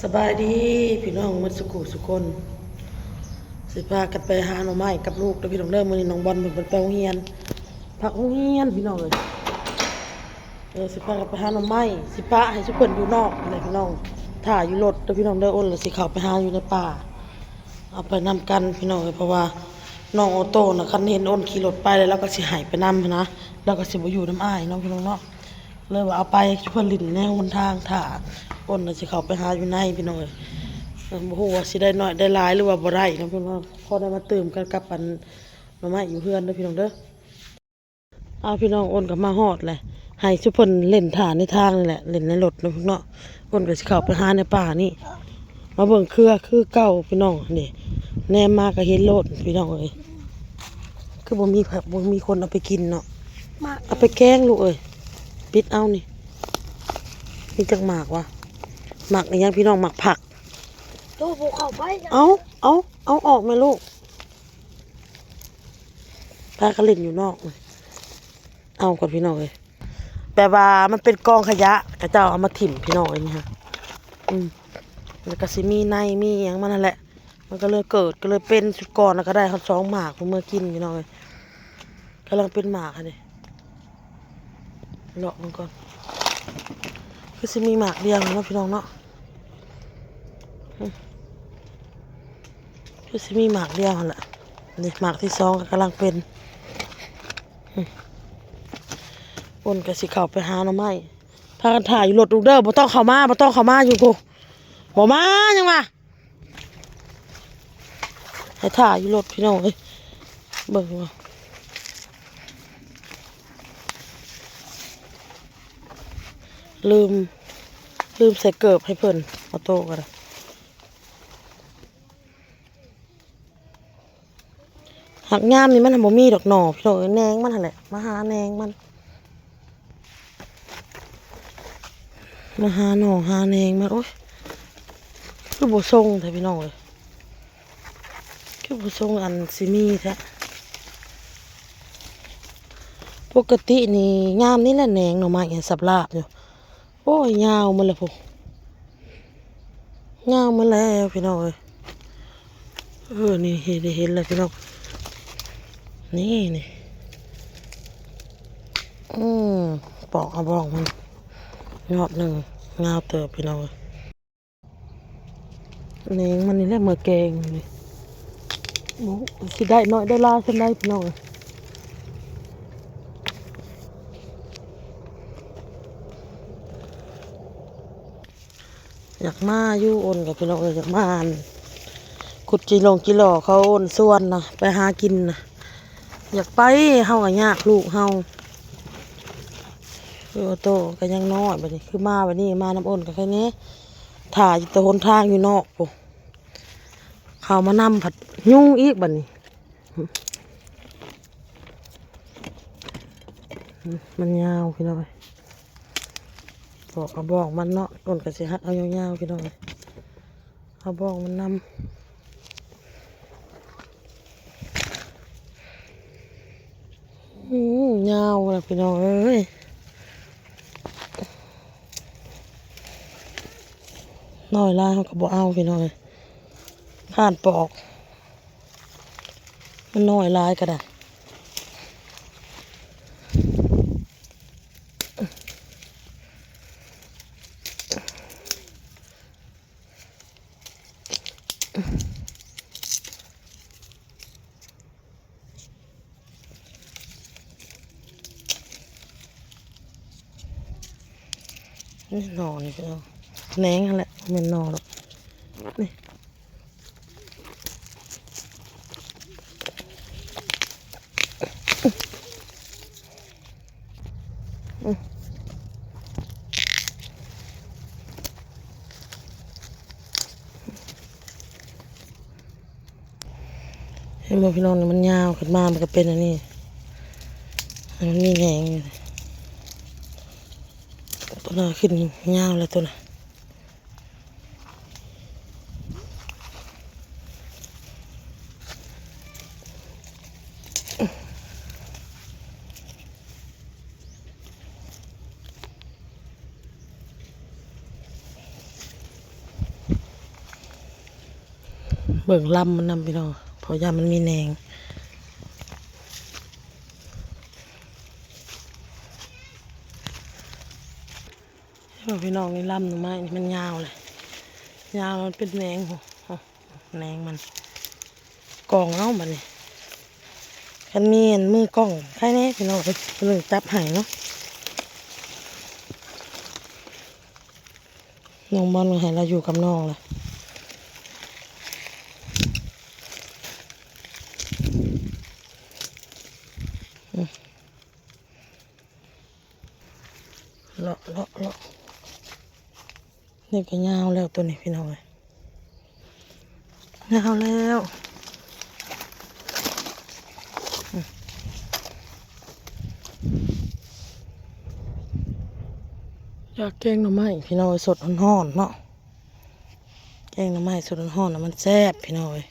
ສະບາຍດີພີ່ນ້ອງໝົດສຸຄູ່ສຸຄົນ ຊິພາກັນໄປຫາໜໍ່ໄມ້ກັບລູກເດີພີ່ນ້ອງເດີ. ມື້ນີ້ນ້ອງບອນເພິ່ນໄປໂຮງຮຽນ ພັກໂຮງຮຽນພີ່ນ້ອງເອີຍ. ເອີ ຊິພາກັນໄປຫາໜໍ່ໄມ້ ຊິປະໃຫ້ຊຸມເພິ່ນຢູ່ນອກຫັ້ນແຫຼະພີ່ນ້ອງ ຖ້າຢູ່ລົດເດີພີ່ນ້ອງເດີ. ໂອນລະຊິເຂົ້າໄປຫາຢູ່ໃນປ່າ ເອົາໄປນຳກັນພີ່ນ້ອງເອີຍ ເພາະວ່ານ້ອງໂອໂຕ້ນະ ຄັນເຫັນໂອນຂີ່ລົດໄປແລ້ວ ລາວກໍຊິໃຫ້ໄປນຳຫັ້ນນະ ລາວກໍຊິບໍ່ຢູ່ນຳອ້າຍເນາະພີ່ນ້ອງເນາະ. ເລີຍວ່າເອົາໄປເພື່ອຫຼິ້ນໃນຫົນທາງ ຖ້າອ້ນນະຊິເຂົ້າໄປຫາຢູ່ໃນພີ່ນ້ອງເອີຍ. ເອີ ບໍ່ຮູ້ວ່າຊິໄດ້ໜ້ອຍໄດ້ຫຼາຍ ຫຼືວ່າບໍ່ໄດ້ເນາະພີ່ນ້ອງ ພໍໄດ້ມາຕື່ມກັນກັບອັນໜໍ່ໄມ້ຢູ່ເຮືອນເດີພີ່ນ້ອງເດີ. ເອົາພີ່ນ້ອງ ອ້ນກໍມາຮອດແຫຼະ ໃຫ້ຊຸມເພິ່ນຫຼິ້ນຖ້າໃນທາງນີ້ແຫຼະ ຫຼິ້ນໃນລົດເນາະພີ່ນ້ອງເນາະ. ອ້ນກໍຊິເຂົ້າໄປຫາໃນປ່ານີ້ ມາເບິ່ງເຄືອຄືເກົ່າພີ່ນ້ອງ. ນີ້ ແນມມາກໍເຫັນໂລດພີ່ນ້ອງເອີຍ. ຄືບໍ່ມີ ບໍ່ມີຄົນເອົາໄປກິນເນາະ ມາ ເອົາໄປແກງລູກເອີຍ. ປິດເອົານີ້ ມີຈັກໝາກວະ? ໝາກອີຫຍັງພີ່ນ້ອງ? ໝາກຜັກ. ໂຕບໍ່ເຂົ້າໄປ ເອົາ ເອົາ ເອົາອອກແມ່ລູກ ພາກັນຫຼິ້ນຢູ່ນອກ. ເອົາກ່ອນພີ່ນ້ອງເອີຍ ແບບວ່າມັນເປັນກອງຂະຫຍະ ເຂົາເຈົ້າເອົາມາຖິ້ມພີ່ນ້ອງເອີຍນີ້ຮະ. ອືມ ແລ້ວກໍຊິມີໃນມີຫຍັງມັນຫັ້ນແຫຼະ ມັນກໍເລີຍເກີດ ກໍເລີຍເປັນ. ຊຸດກ່ອນນະກໍໄດ້ຮອດສອງໝາກ ເອົາເມືອກິນພີ່ນ້ອງເອີຍ. ກຳລັງເປັນໝາກຫັ້ນເດ ເລາະເບິ່ງກ່ອນ. ຄືຊິມີໝາກດຽວເນາະພີ່ນ້ອງເນາະ ອືມ ຄືຊິມີໝາກດຽວຫັ້ນລະ. ນີ້ໝາກທີສອງກໍກຳລັງເປັນ. ອືມ ອ້ນກໍຊິເຂົ້າໄປຫາໜໍ່ໄມ້ ພາກັນຖ້າຢູ່ລົດລູກເດີ. ບໍ່ຕ້ອງເຂົ້າມາ ບໍ່ຕ້ອງເຂົ້າມາ ຢູ່ພຸ້ນ ບໍ່ມາ ຍັງວ່າ ໃຫ້ຖ້າຢູ່ລົດພີ່ນ້ອງເອີຍ. ເບິ່ງວ່າ ລືມ ລືມໃສ່ເກີບໃຫ້ເພິ່ນ ເອົາໂຕກໍໄດ້. ຫາກຍາມນີ້ມັນບໍ່ມີດອກໜໍ່ພີ່ນ້ອງເອີຍ ແໜງມັນຫັ້ນແຫຼະ ມາຫາແໜງມັນ ມາຫາໜໍ່ຫາແໜງມັນ. ໂອ້ຍ ຄືບໍ່ຊົງແທ້ພີ່ນ້ອງເອີຍ ຄືບໍ່ຊົງອັນຊິມີແທ້. ປົກກະຕິນີ້ຍາມນີ້ແຫຼະແໜງໜໍ່ໄມ້ສັບລາບຢູ່. ໂອ້ຍ ຍາວໝົດແລ້ວພຸ້ນ ຍາວໝົດແລ້ວພີ່ນ້ອງເອີຍ. ເອີ ນີ້ເຫັນ ເຫັນແລ້ວພີ່ນ້ອງ ນີ້ ນີ້ ອືມ ປອກເອົາບ້ອງມັນຍອດໜຶ່ງ ຍາວເຕີບພີ່ນ້ອງເອີຍ. ແໜງມັນນີ້ແຫຼະ ເມືອແກງນີ້ ບໍ່ຮູ້ຊິໄດ້ໜ້ອຍໄດ້ຫຼາຍສ່ຳໃດພີ່ນ້ອງເອີຍ. ຢາກມາຢູ່ ອ້ນກັບພີ່ນ້ອງເອີຍ ຢາກມາ ອັນ ຂຸດຈີຫຼົງຈີຫຼໍ່ ເຂົາອ້ນຊວນນະ ໄປຫາກິນນະ ຢາກໄປ ເຮົາກໍຍາກລູກເຮົາ. ເອີ ໂຕກໍຍັງນ້ອຍ ບັດນີ້ຄືມາບັດນີ້ ມານຳອ້ນກໍແຄ່ນີ້ ຖ້າຢູ່ແຕ່ຫົນທາງຢູ່ນອກພຸ້ນ ເຂົ້າມານຳພັດຍຸງອີກບັດນີ້. ມັນຍາວພີ່ນ້ອງເອີຍ ປອກເອົາບ້ອງມັນເນາະ ອ້ນກໍຊິຫັດເອົາຍາວໆ ພີ່ນ້ອງເອີຍ ເອົາບ້ອງມັນນຳ. ອືມ ຍາວລະພີ່ນ້ອງເອີຍ ນ້ອຍຫຼາຍເຮົາກໍບໍ່ເອົາ ພີ່ນ້ອງເອີຍ ຄ້ານປອກ. ມັນນ້ອຍຫຼາຍກໍໄດ້ ນີ້ໜໍ່ນີ້ ພີ່ນ້ອງ ແໜງຫັ້ນແຫຼະ ບໍ່ແມ່ນໜໍ່ດອກ ນີ້. ເຫັນບໍ່ພີ່ນ້ອງ ມັນຍາວຂຶ້ນມາ ມັນກໍເປັນອັນນີ້ ມັນມີແໜງຢູ່ ຕົວນັ້ນຂຶ້ນຍາວແລ້ວ ຕົວນັ້ນ. ເ ເບິ່ງລຳມັນນຳພີ່ນ້ອງ ເພາະຢ້ານມັນມີແໜງ. ໂອ້ ພີ່ນ້ອງ ນີ້ລຳໜໍ່ໄມ້ນີ້ມັນຍາວເລີຍ ຍາວແລ້ວມັນເປັນແໜງ ໂອ້ ແໜງມັນ ກອງເອົາບັດນີ້ ຄັນມີອັນມືກ້ອງໄຄແດ່ພີ່ນ້ອງເອີຍ ເພິ່ນຈັບໃຫ້ເນາະ. ນ້ອງບອນໃຫ້ລາວຢູ່ກັບນ້ອງລະ ອືມ ເລາະ ເລາະ ເລາະ ນີ້ກໍຍາວແລ້ວໂຕນີ້ພີ່ນ້ອງເອີຍ ຍາວແລ້ວ ອືມ ຢາກແກງໜໍ່ໄມ້ພີ່ນ້ອງເອີຍ ສົດຮ້ອນໆເນາະ ແກງໜໍ່ໄມ້ສົດຮ້ອນໆນະ ມັນແຊບພີ່ນ້ອງເອີຍ.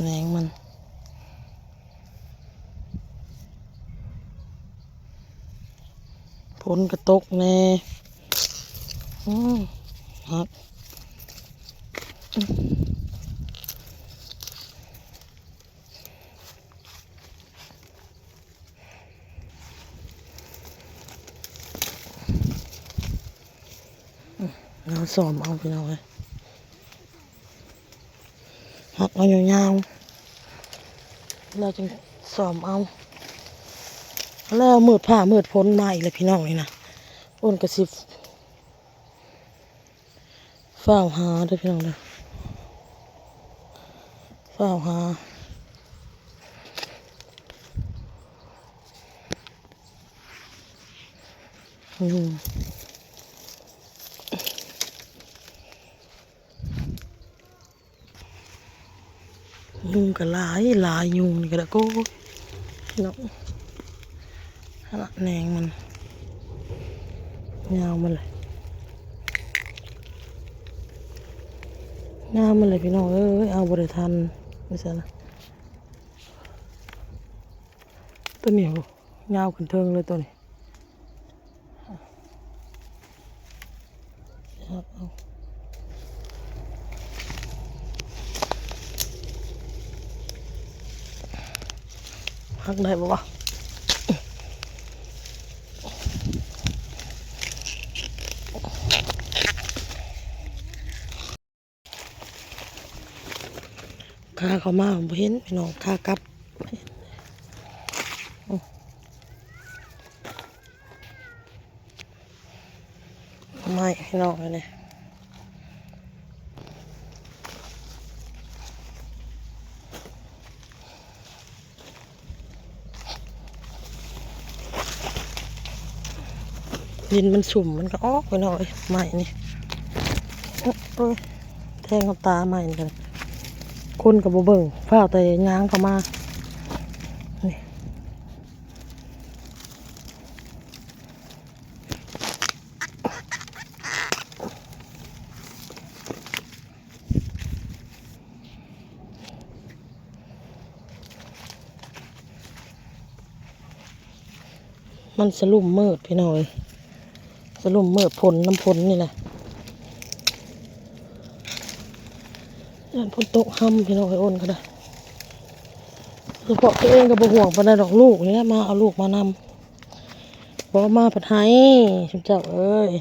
ແໜງມັນ ຝົນກໍຕົກແດ່ ອືມ ຮັກ. ເຮົາສ້ອມເອົາພີ່ນ້ອງເອີຍ ຮັກເອົາຍາວໆ ແລ້ວຈຶ່ງສ້ອມເອົາ ແລ້ວມືດຟ້າມືດຝົນມາອີກແລ້ວພີ່ນ້ອງ ນີ້ນະ ໂອ້ນກະຊິ ຟ້າວຫາເດີພີ່ນ້ອງເດີ ຟ້າວຫາ ອືມ ຍຸງກໍຫຼາຍ ຫຼາຍຍຸງນີ້ກໍໄດ້ ໂອ້ຍ ເນາະ ຫັ້ນລະ ແໜງມັນ ຍາວມັນເລີຍ ຍາວມັນເລີຍພີ່ນ້ອງເອີຍ ເອົາບໍ່ໄດ້ທັນ ວ່າຊັ້ນລະ ໂຕນີ້ ຍາວຂຶ້ນເທິງເລີຍໂຕນີ້ ຫັກໄດ້ບໍ່ວະ? ຂາເຂົ້າມາບໍ່ເຫັນພີ່ນ້ອງ ຂາກັບ ໄມ້ພີ່ນ້ອງເອີຍ ດິນມັນຊຸ່ມມັນກໍອອກພີ່ນ້ອງເອີຍ ໄມ້ນີ້ ໂອ້ຍ ແທງເຂົ້າຕາໄມ້ນີ້ກໍໄດ້ ຄົນກໍບໍ່ເບິ່ງ ຟ້າວແຕ່ຍ່າງເຂົ້າມາ ນີ້ ມັນສະຫຼຸມມືດພີ່ນ້ອງເອີຍ ສະຫຼຸມມືດຝົນ ນຳຝົນນີ້ແຫຼະ ຢ້ານຝົນຕົກຮຳພີ່ນ້ອງເອີຍ ໂອ້ນກໍໄດ້ ສະເພາະຕົວເອງກໍບໍ່ຫ່ວງປານໃດດອກ ລູກນີ້ແຫຼະ ມາເອົາລູກມານຳ ບໍ່ມາພັດໄຫ້ ຊຸມເຈົ້າເອີຍ.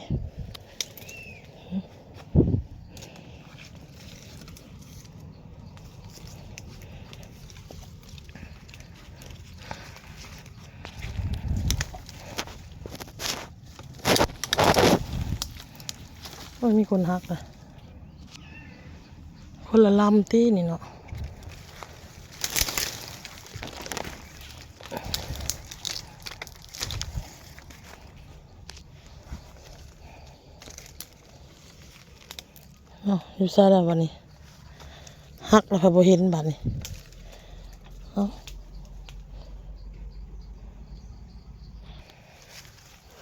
ໂອ້ຍ ມີຄົນຫັກລະ ຄົນລະລຳຕິນີ້ເນາະ ເອົາ ຢູ່ໃສລະບາດນີ້? ຫັກແລ້ວຂ້ອຍບໍ່ເຫັນບາດນີ້ ເອົາ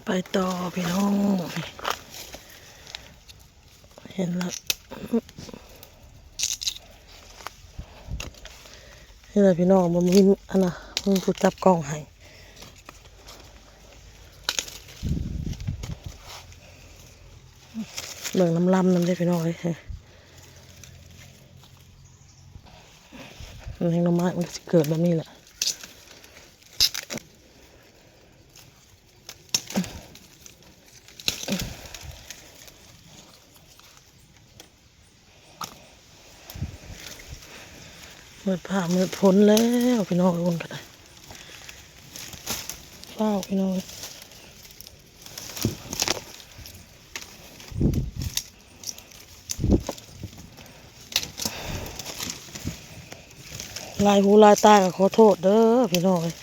ໄປຕໍ່ພີ່ນ້ອງ ເຫັນລະ ເຫັນລະພີ່ນ້ອງ ບໍ່ມີອັນນະ ມີຜູ້ຈັບກ້ອງໃຫ້ ເບິ່ງນຳລຳນຳເດ້ພີ່ນ້ອງເອີຍ. ແມງໜໍ່ໄມ້ມັນກໍຊິເກີດແບບນີ້ແຫຼະ. ມືດຟ້າມືດຝົນແລ້ວພີ່ນ້ອງເອີຍ ຝົນກໍໄດ້ ຟ້າວພີ່ນ້ອງເອີຍ. ຫຼາຍຫູຫຼາຍຕາກໍຂໍໂທດເດີພີ່ນ້ອງເອີຍ.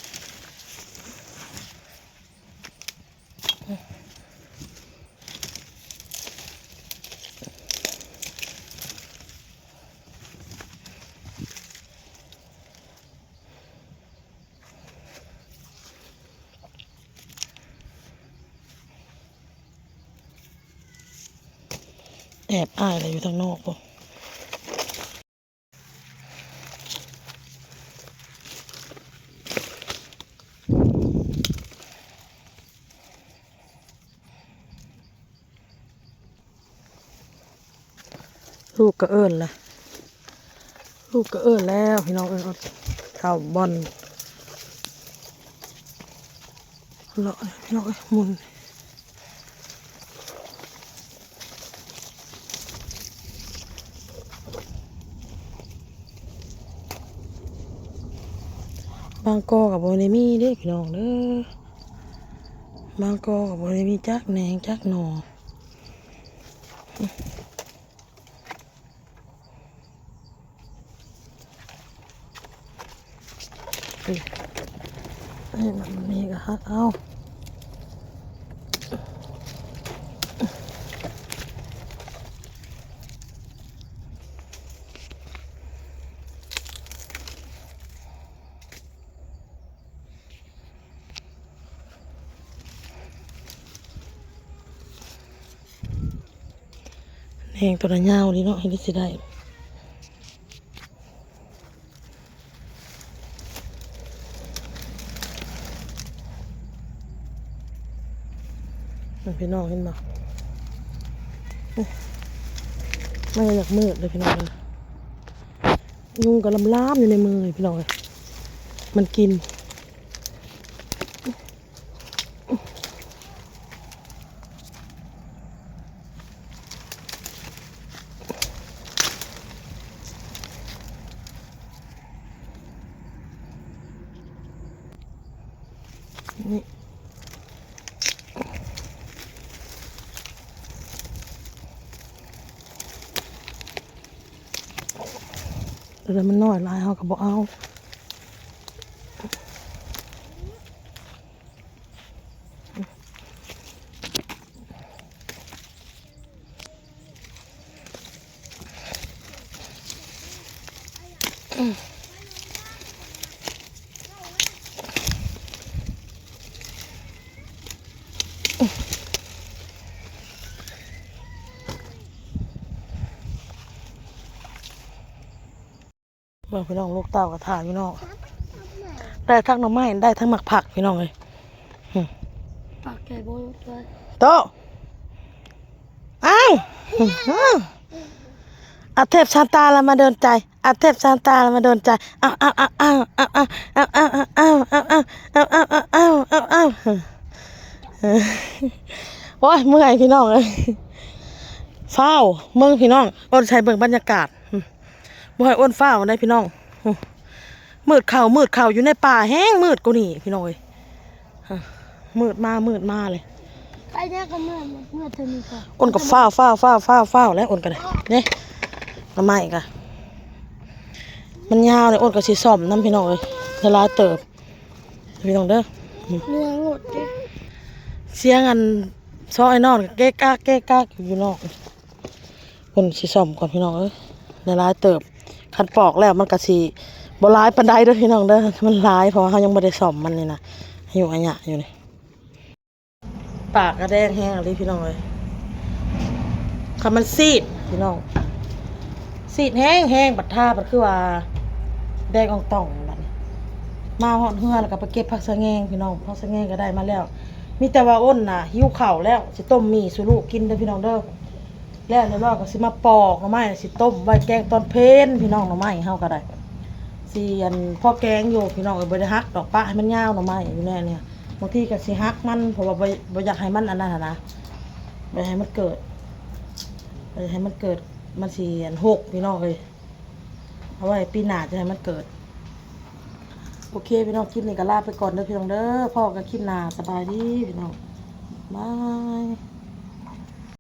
ແອບອ້າຍລະຢູ່ທາງນອກພຸ້ນ. ລູກກໍເອີ້ນລະ ລູກກໍເອີ້ນແລ້ວພີ່ນ້ອງເອີຍ. ເຂົ້າບ່ອນ ເລາະພີ່ນ້ອງເອີຍ ໝຸ່ນ ບາງກໍກໍບໍ່ໄດ້ມີເດ້ພີ່ນ້ອງເດີ ບາງກໍກໍບໍ່ໄດ້ມີຈັກແໜງຈັກໜໍ່. ນີ້ ອັນນີ້ມັນມີກໍຫັກເອົາ. ແໜງໂຕນັ້ນຍາວດີເນາະ ເຮັດໄດ້ຊິໄດ້ ພີ່ນ້ອງເຫັນບໍ່? ໂອ້ ມັນກໍຢາກມືດເດ້ພີ່ນ້ອງເອີຍ ຍຸງກໍລາມໆຢູ່ໃນມືພີ່ນ້ອງເອີຍ ມັນກິນ. ນີ້ ແຕ່ມັນນ້ອຍຫຼາຍເຮົາກໍບໍ່ເອົາ. ເບິ່ງພີ່ນ້ອງ ລູກເຕົ້າກໍຖ້າຢູ່ນອກ ໄດ້ທັງໜໍ່ໄມ້ ໄດ້ທັງໝາກຜັກພີ່ນ້ອງເອີຍ. ປາກໃຫຍ່ບໍ່ ໂຕ ອ້າວ ອາເທບຊານຕາລະມາດົນໃຈ ອາເທບຊານຕາລະມາດົນໃຈ ອ້າວ ອ້າວ ອ້າວ ໂອ້ຍ ເມື່ອຍພີ່ນ້ອງເອີຍ ຟ້າວ ເບິ່ງພີ່ນ້ອງ ອົນໃສ່ເບິ່ງບັນຍາກາດ. ບໍ່ໃຫ້ອ້ນຟ້າວໄດ໋ພີ່ນ້ອງ ມືດເຂົ້າ ມືດເຂົ້າ ຢູ່ໃນປ່າແຮງມືດກວ່ານີ້ພີ່ນ້ອງເອີຍ ມືດມາ ມືດມາເລີຍ ໄປແລ້ວກໍເມື່ອ ເມື່ອເທື່ອນີ້ກໍ ອ້ນກໍຟ້າວ ຟ້າວ ຟ້າວ ຟ້າວ ຟ້າວແລ້ວ ອ້ນກໍໄດ້ ເດ້ ໜໍ່ໄມ້ກໍ ມັນຍາວເລີຍ ອ້ນກໍຊິສ້ອມນຳພີ່ນ້ອງເອີຍ ຫຼາຍເຕີບ ພີ່ນ້ອງເດີ ເນື້ອງົດເດ້ ສຽງອັນຊອຍນອນເກະກະເກະກະຢູ່ນອກ. ເພິ່ນຊິສ້ອມກ່ອນພີ່ນ້ອງເອີຍ ຫຼາຍໆເຕີບ ຄັນປອກແລ້ວມັນກະຊິບໍ່ຫຼາຍປານໃດເດີພີ່ນ້ອງເດີ ມັນຫຼາຍ ເພາະວ່າເຮົາຍັງບໍ່ໄດ້ສ້ອມມັນນີ້ນະ ອາຍຸອາຍະຢູ່ນີ້ ປາກກະແດງແຮງອີ່ຫຼີພີ່ນ້ອງເອີຍ ຄັນມັນຊີດພີ່ນ້ອງ ຊີດແຮງໆ ບັດທາບັດຄືວ່າແດງອອງຕ່ອງບັດນີ້. ມາຮອດເຮືອນແລ້ວກໍໄປເກັບຜັກສະແງງພີ່ນ້ອງ ຜັກສະແງງກໍໄດ້ມາແລ້ວ ມີແຕ່ວ່າອົນນະຫິວເຂົ້າແລ້ວ ຊິຕົ້ມໝີ່ສູ່ລູກກິນເດີພີ່ນ້ອງເດີ ແລ້ວແລ້ວກໍຊິມາປອກໜໍ່ໄມ້ ຊິຕົ້ມໄວ້ແກງຕອນເພນພີ່ນ້ອງ ໜໍ່ໄມ້ເຮົາກໍໄດ້ ຊິອັນພໍແກງຢູ່ພີ່ນ້ອງເອີຍ ບໍ່ໄດ້ຫັກດອກ ປະໃຫ້ມັນຍາວໜໍ່ໄມ້ຢູ່ແນ່ນີ້ ບາງທີກໍຊິຫັກມັນ ເພາະວ່າບໍ່ ບໍ່ຢາກໃຫ້ມັນອັນນັ້ນຫັ້ນນະ ບໍ່ຢາກໃຫ້ມັນເກີດ ບໍ່ຢາກໃຫ້ມັນເກີດ ມັນຊິອັນຫົກພີ່ນ້ອງເອີຍ ເອົາໄວ້ປີໜ້າຈະໃຫ້ມັນເກີດ ໂອເຄພີ່ນ້ອງ ຄລິບນີ້ກໍລາໄປກ່ອນເດີພີ່ນ້ອງເດີ ພໍ້ກັນຄລິບໜ້າ ສະບາຍດີພີ່ນ້ອງ ບາຍ.